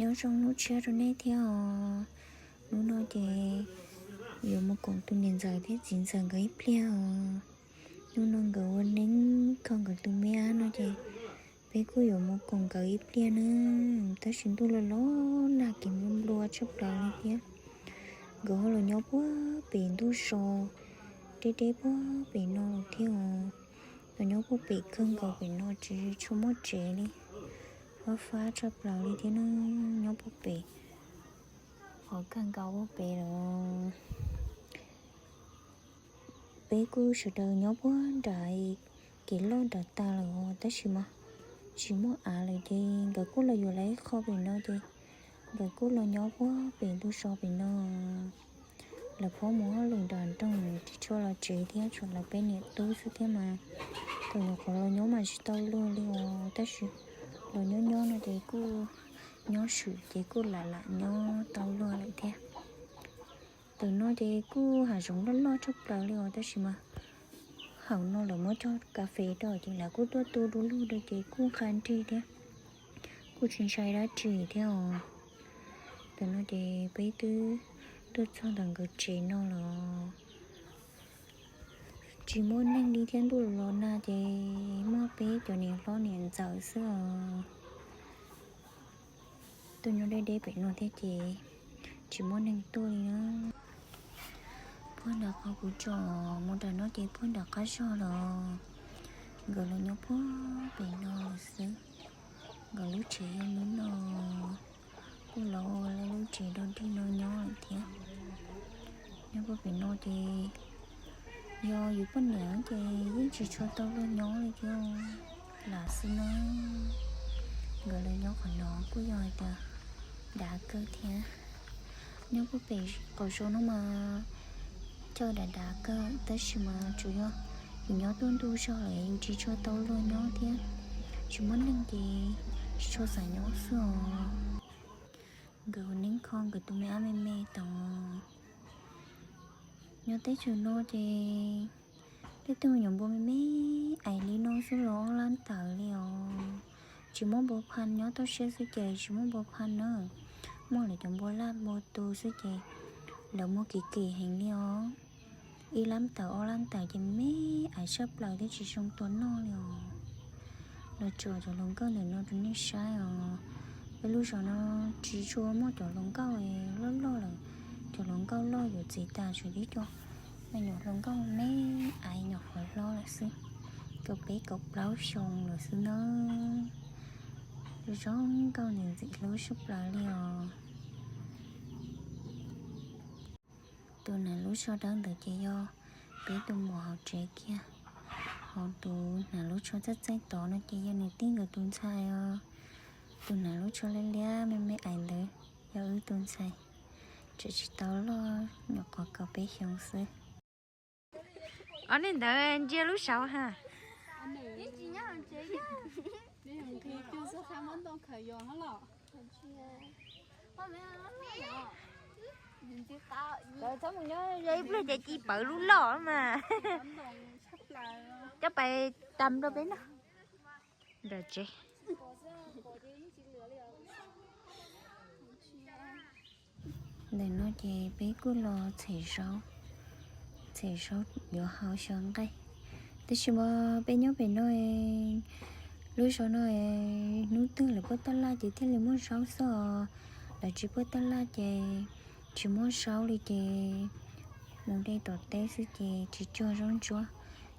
Nyob zoo hnub tshiab rau nej thiab os. Hnub no ces yuav mus koom tus niam ntxawm thiab txiv ntxawm nkawd ib pliag os. Hnub no nkawd ua neeb kho nkawd tus me ab no ces peb kuj yuav mus koom nkawd ib pliag na. Tab sis ntuj los los nag kev nplua nplua tshaj plaws li thiab. Nkawd ho los nyob puag pem ntuj so, deb deb puag pem no lawm thiab os. Los nyob puag pem kawg nkaus pem no tsis tshua muaj tsev li. Fab fab tshaj plaws li thiab na, nyob puag pem, qhov kawg nkaus puag pem lawm. Peb kuj sawv daws nyob puag nram kev loj nram tas lawm os, tab sis mas tsis muaj av lawm ces nkawd kuj los yuav lawv ib qho pem no ces nkawd kuj los nyob puag pem ntuj so pem no. Lawv phob mus hauj lwm nram nroog tsis tshua los tsev thiab, tshuav lawv peb niam tub xwb thiab mas. Thaum nyuam qhuav los nyob mas tsis tau luag li os, tab sis los nyob nyob no ces kuj nyob swm ces kuj lam lam nyob tau luag lawm thiab. Tam no ces kuj hav zoov loj loj tshaj plaws li os, tab sis mas hauv no lawv muab cog kas fes rau ces lawv kuj tuaj tu du lug rau ces kuj nqa nrig thiab, kuj tsis ntshai dab tsi thiab os. Tam no ces peb twb tuaj txog ntawm nkawd tsev no los tsis muaj neeg li thiab, ntuj los nag ces muaj peb cov niam hlob niam ntxawm xwb os. Tuaj nyob deb deb pem no thiab ces tsis muaj neeg tuaj li na. Puag nram qhov kuv tsom mus nram no ces puag nram qab zog los nkawd los nyob puag pem no lawm xwb. Nkawd lub tsev yog li no, kuj los ua lawv lub tsev dog dig no nyob lawm thiab. Nyob puag pem no ces yog yus poj niam ces yeej tsis tshua tau luag nyob li thiab, lam xwb na. Nkawd los nyob qhov no kuj yog hais tias dav kawg thiab. Nyob puag pem qaum zos no mas chaw dav dav kawg, tab sis mas tsuas yog yus nyob tuaj ntuj zog lawm yus tsis tshua tau luag nyob thiab, tsis muaj neeg ces tsis tshua xav nyob xwb os. Nkawd ua neeb kho nkawd tus me ab me me tod. Nyob teb chaws no ces tej tug nyuam npua me me ais li no xwb los ob lab ntawv li os. Tsis muaj npua phaj, nyob toj siab xwb ces tsis muaj npua phaj na. Muaj lawv cov npua laj npua tus xwb ces lawv muag kim kim heev li os. Ib lab ntawv ob lab ntawv ces me ais tshaj plaws thiab tsis zoo tua noj li os. Los tsuam cov hluas nkauj ntawm no rau nej saib os. Peb lub zos no tsis tshua muaj cov hluas nkauj loj loj lawm. Cov hluas nkauj loj yuav txiv tas, tshuav tib co me nyuam hluas nkauj me ais nyuam qhuav hlob lawm xwb, kaum peb kaum plaub xyoo lawm xwb na. Zoo nkauj ntxim ntxim hlub sab plaws li os. Tus hnav lub tsho dawb ntawd ces yog peb tus muam hauv tsev kiag. Ho tus hnav lub tsho txaij txaij tod no ces yog niam tij nkawd tus ntxhais os. Tus hnav lub tsho liab liab me me ais ntawd yog wb tus ntxhais, tseem tsis tau loj, nyuam qhuav kaum peb xyoo xwb. Ob niag ntawd ntsia lub saud ha. Ib pliag ces ci pawv lub loj mas. Coj pais tas rau peb noj nram tsev. Ntawm no ces peb kuj los txhem zaub, txhem zaub yuav hau xyaw nqaij. Tab sis mas peb nyob pem no, lub zos no hnub twg lawv puab taj laj ces thiaj li muaj zaub xwb os. Lawv tsis puab taj laj ces tsis muaj zaub li ces mus de tom teb xwb ces tsis cog zaub ntsuab,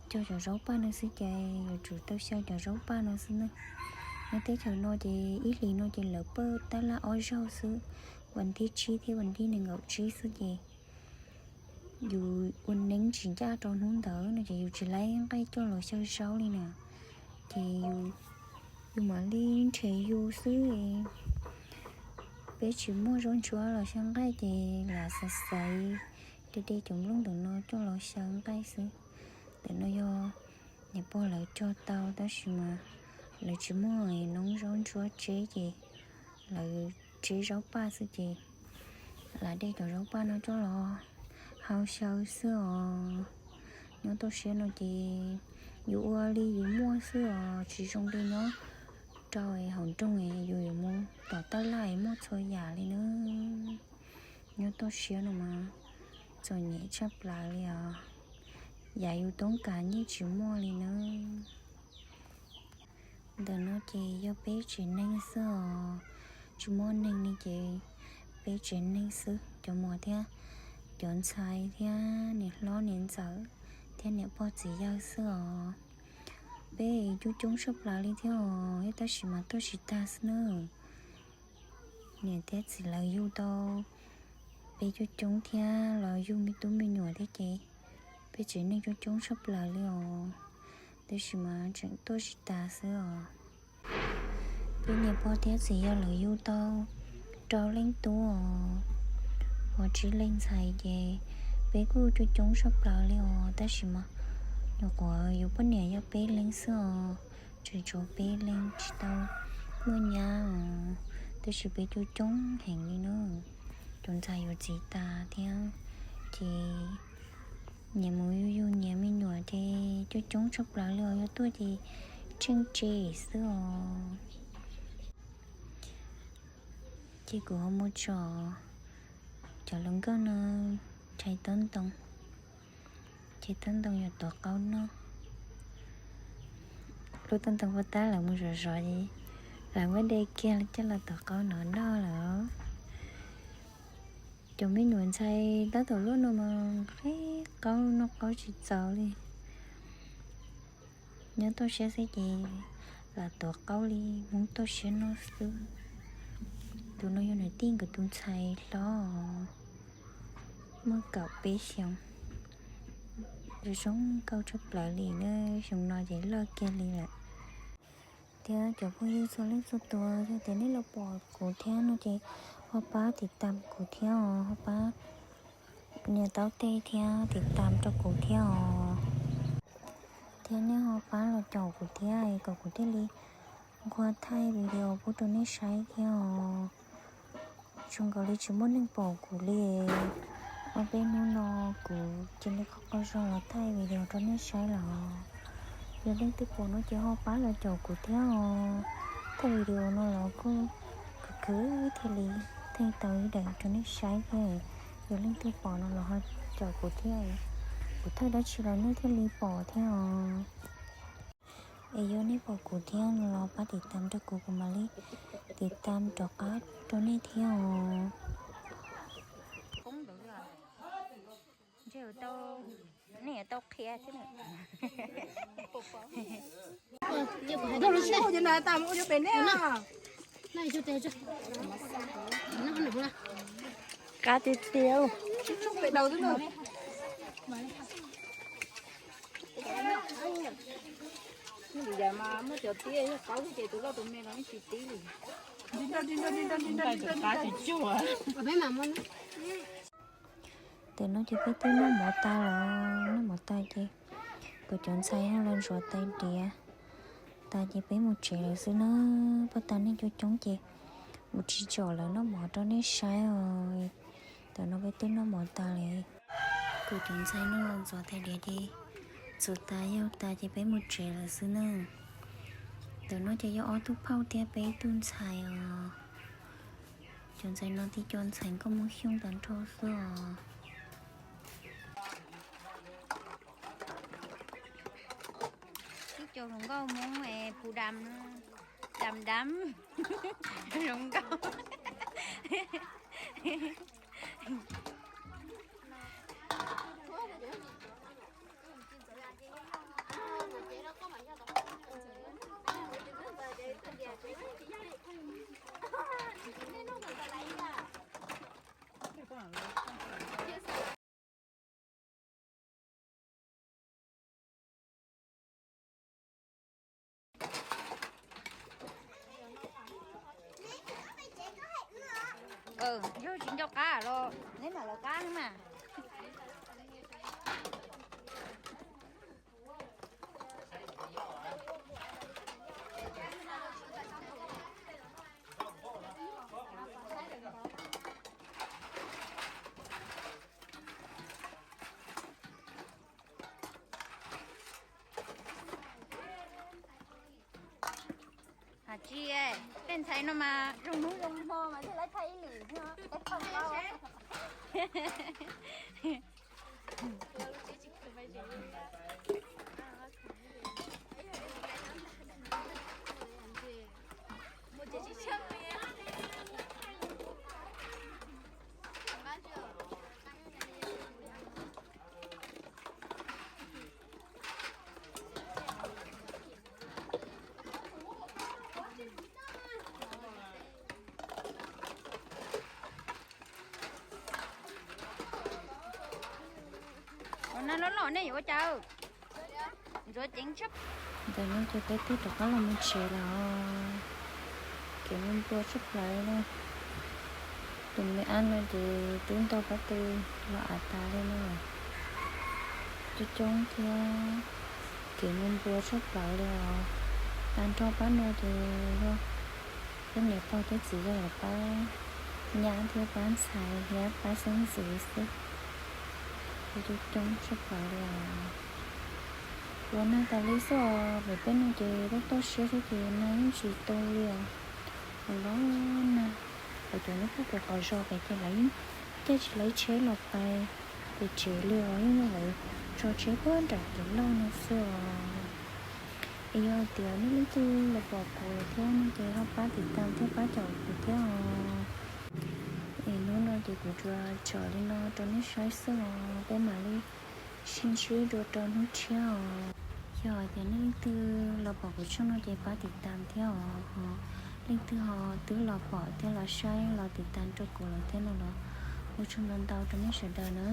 cog cov zaub paj no xwb ces yuav tsum tau xyaw cov zaub paj no xwb na. Nyob teb chaws no ces ib hlis no ces lawv paj taj laj ob zaug xwb, vas thib tsib thiab vas thib nees nkaum tsib xwb ces yus ua neeb tsis ncaj rau hnub ntawd no ces yus tsis laib nqaij coj los xyaw zaub li na. Ces yus mam li nrhiav yus xwb. Peb tsis muaj zaub ntsuab los xyaw nqaij ces lam xaiv xaiv de de cov nplooj ntawm no coj los xyaw nqaij xwb. Ntawm no yog niam pog lawv cog tau tab sis mas lawv tsis muaj noob zaub ntsuab tseb ces lawv tseb zaub paj xwb ces lam de cov zaub paj no coj los hau xyaw xwb os. Nyob toj siab no ces yus ua li yus muaj xwb os, tsis zoo li nyob rau hauv nroog, yus yuav mus tom taj laj muaj txhua yam li na. Nyob toj siab no mas txom nyem tshaj plaws li os. Yam yus toob kas yeej tsis muaj li na. Ntawm no ces yog peb tsev neeg xwb os, tsis muaj neeg li ces peb tsev neeg xwb, cov muam thiab cov ntxhais thiab niam hlob niam ntxawm thiab niam pog txiv yawg xwb os. Peb coob coob tshaj plaws li thiab os, tab sis mas tuaj tsis tag xwb na. Niam thiab txiv lawv yug tau peb coob coob thiab los yug me tub me nyuam thiab ces peb tsev neeg coob coob tshaj plaws li os, tab sis mas tseem tuaj tsis tas xwb os. Peb niam pog thiab txiv yawg lawv yug tau rau leej tub os, ho tsib leej ntxhais ces peb kuj coob coob tshaj plaws li os, tab sis mas nyuam qhuav yus poj niam yog peb leeg xwb os, tseem tshuav peb leeg tsis tau muaj nyab os, tab sis peb coob coob heev li na. Cov ntxhais yuav txiv tas thiab ces nyias mus yug yug nyias me nyuam ces coob coob tshaj plaws li os, yog tuaj ces tsheej tseg xwb os. Ces kuv ho mus tsom cov hluas nkauj no chais taub ntoo, chais taub ntoo yuav tuav qaub noj. Lub taub ntoo paj tab lawv mus zov zov ces lawv muab de kiag coj los tuav qaub no noj lawm. Cov me nyuam ntxhais tab tom luaj no mas qhib qaub noj qaub tsis txaus li. Nyob toj siab xwb ces lam tuav qaub li Hmoob toj siab noj xwb. Tus no yog niam tij nkawd tus ntxhais hlob, muaj kaum peb xyoos. Zoo zoo nkauj tshaj plaws li na, xyoo no ces loj kiag li lawm. Thiab cov phooj ywg txhua leej txhua tus, yog tias nej los pom kuv thiab no ces ho pab tiv tam kuv thiab os, ho pab nias taub tej thiab tiv tam rau kuv thiab os. Thiab nej ho pab los caum kuv thiab kom kuv thiaj li nquag thaij video pub rau nej saib thiab os. Zoo nkaus li tsis muaj neeg pom kuv li. Ob peb hnub no kuv cia li qhov qhov zoo los thaij video rau nej saib lawm. Yog leej twg pom no ces ho pab los caum kuv thiab os. Thaij video no los kuj khwv khwv thiaj li thaij tau ib daim rau nej saib thiab. Yog leej twg pom no los ho caum kuv thiab, kuv thaij dab tsi los nej thiaj li pom thiab os. Es yog nej pom kuv thiab no los pab tiv tam rau kuv, kuv mam li tiv tam rov qab rau nej thiab os. Ntshe tau, nej yuav tau qhia thiab. Qab tiag tiag. Ntawm mas muab cov tib yog qaub ces tus loj tus me no tsis tib li. Qab tsis cuag. Ntawm no ces peb twb noj mov tas lawm, noj mov tas ces kuv cov ntxhais ho los ntxuav tais diav tas ces peb mus tsev lawm xwb na. Pab tas neeg coob coob ces kuv tsis tsom lawv noj mov rau nej saib os. Ntawm no peb twb noj mov tas lawm. Kuv cov ntxhais no los ntxuav tais diav ces ntxuav tas yaug tas ces peb mus tsev lawm xwb na. Ntawm no ces yog ob tug phauj thiab peb ib tug ntxhais os. Cov ntxhais no tib co ntxhais nkauj Hmoob Xyooj tag nrho xwb os. Ib co hluas nkauj Hmoob es puv dam, dam dam, hluas nkauj. Yog tsis nco qab los neb mam lawv qab xwb mas. Has Tsis, tej ntxhais no mas zoo hnub zoo hmo mas thiaj li thaij ib lwm thiab. Ua no loj loj nej yuav ua cas? Ntxuav ceev tshaj. Ntawm no ces peb twb rov qab los mus tsev lawm. Kev npua tshaj plaws li. Tus me ab no ces twb nto qab tw los av tas li no. Coob coob thiab. Kev npua tshaj plaws li os. Tag nrho pab no ces yog peb niam pog thiab txiv yog pab nyab thiab pab ntxhais thiab pab xeeb ntxwv xwb. Coob coob tshaj plaws li os. Ua nag tas li xwb os, pem peb no ces lub toj siab xwb ces nag yeej tsis tu li os. Los nag, pem cov nyob pem qhov zos pem ces lawv yeej caij tsis lawv tsheb los pais pem tsev li os, yeej yog lawv tso tsheb puag nram kev loj no xwb os. Es yog tias nej leej twg los pom kuv thiab no ces ho pab tiv tas thiab pab caum kuv thiab os. Es hnub no ces kuv tsuas tsom li no rau nej saib xwb os, peb mam li sib ntsib dua rau hnub tshiab os. Yog tias nej leej twg los pom kuv channel no ces pab tiv tas thiab os. Leej twg ho twb los pom thiab los saib los tiv tas rau kuv lawm thiab no los ua tsaug ntau ntau rau nej sawv daws na.